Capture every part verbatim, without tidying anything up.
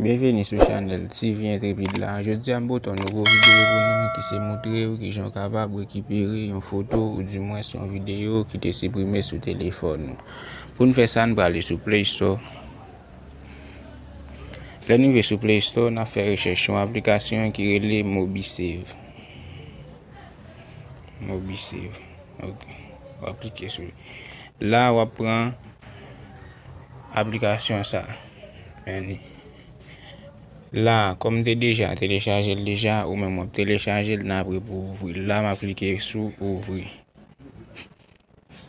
Byenveni sou chanèl T V Intrépide la. Jodi a m pote yon nouvo videyo pou nou ki se montre w kijan w kapab rekipere yon foto oudimwens yon videyo ki te siprime sou telefòn ou. Pou n fè sa, n prale sou Play Store. Lè n rive sou Play Store, n ap fè rechèch yon aplikasyon ki rele MobiSave. MobiSave. Ok. W ap klike sou li. La, w ap pran aplikasyon sa. Men li. La, kòm m te deja telechaje l deja, ou menm w ap telechaje l, n ap pre pou ouvri l. La, m ap klike sou ouvri.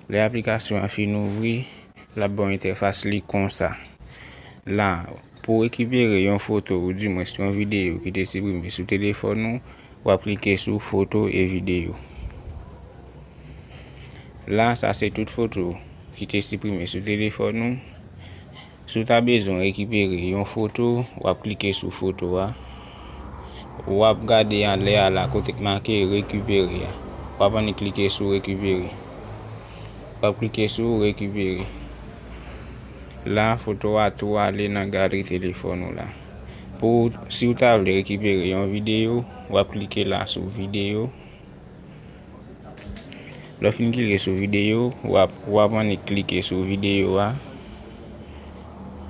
Lè aplikasyon an fin ouvri, l ap ba w entèfas li konsa. La, pou w rekipere yon foto oudimwens yon videyo ki te siprime sou telefòn ou, w ap klike sou foto e videyo. La, sa se tout foto ki te siprime sou telefòn ou. Si w ta bezwen rekipere yon foto, w ap klike sou foto a. W ap gade anlè a la kote k make rekipere a. W ap annik klike sou rekipere. W ap klike sou rekipere. La, foto a tou ale nan galri telefòn ou la. Pou, si w ta vle rekipere yon videyo, w ap klike la sou videyo. Lè w fin klike sou videyo, w ap, w ap annik klike sou videyo a.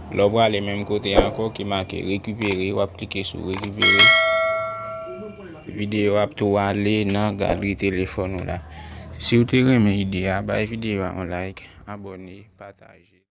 Lè w prale menm kote ankò ki make rekipere, w ap klike sou rekipere. Videyo a ap tou ale nan galri telefòn ou la. Si w te renmen ide a, bay videyo a yon like, abòne, pataje.